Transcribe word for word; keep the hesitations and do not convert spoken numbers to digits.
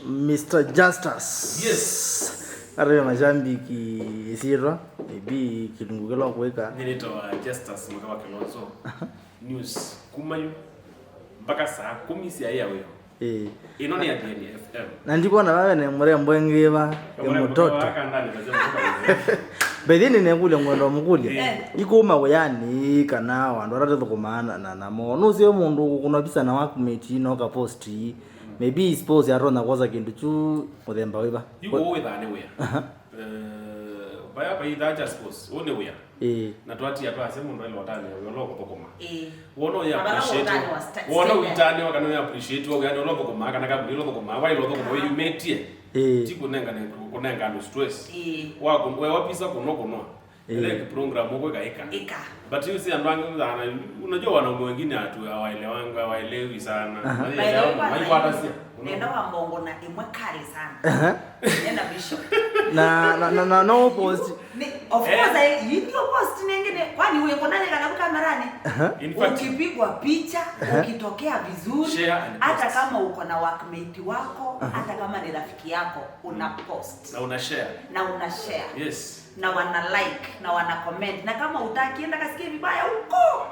Mister Justus. Yes. Arĩwe mashambiki isyĩtwa, maybe kĩlungu kĩla ũkwĩka. Nĩnĩtawa Justus Mũkava Kilonzo. News kuma yu mpaka saa kumi sya ĩa wĩo. Eh. Ĩno nĩ Athiani F M. Na ndikwona vawe nĩ mũrembo ĩngĩ va nĩ mũtoto. By the way, nĩnekũlya ngwenda mũkũlya. Eh. Ikuma wĩanĩ kana andũ ala tũthũkũmaa na, na, namo. Nũseo mũndũ kũkũna visa na workmate no ka post. Maybe suppose atonya kwosa kĩndũ kyu mũthemba wĩva. Yu ũũ wĩthaa nĩ wĩa. Eh, vaya vaithaa just suppose. Ũũ nĩ wĩa. Ĩĩ. Na twatia twasya mũndũ aile ũtanĩa wĩa ũla ũkũthũkũma. Ĩĩ. Wona ũya Kana appreciate. ũtanĩa wa sta- Wona standard. Ũitanĩwa kana ũya appreciate wa wĩa ũla ũthũkũmaa kana kambuni ĩla ũthũkũmaa, wa ĩla ũthũkũmaa wĩyumĩtie. Ĩĩ. Ti kũnengane kũnenga andũ stress. Ĩĩ. Wa kũ- wewa pizza kũnwa kũnwa. Ĩĩ. Ile program ũkwĩka ĩka. Ĩka. But you see andũ angĩ sana, unajua wanaume wengine hatu hawaelewanga, hawaelewi sana. Aha. Na By the way, yao kwanza maikwatasia. nenda wa mbongo na ĩmwe kali sana. Aha. Nenda bishop. Na, na, na, na no post. Ni, of course, I, you ndio post nengine. Kwani uye kuna neka na kamerani? In fact, Ukipigwa picha, ukitokea vizuri, Share and hata post. Kama uko na workmate wako, hata kama ni rafiki yako, una post na una share. Na una share. Yes. Na wana like, na wana comment. Na kama utaki, enda kasikie vibaya huko.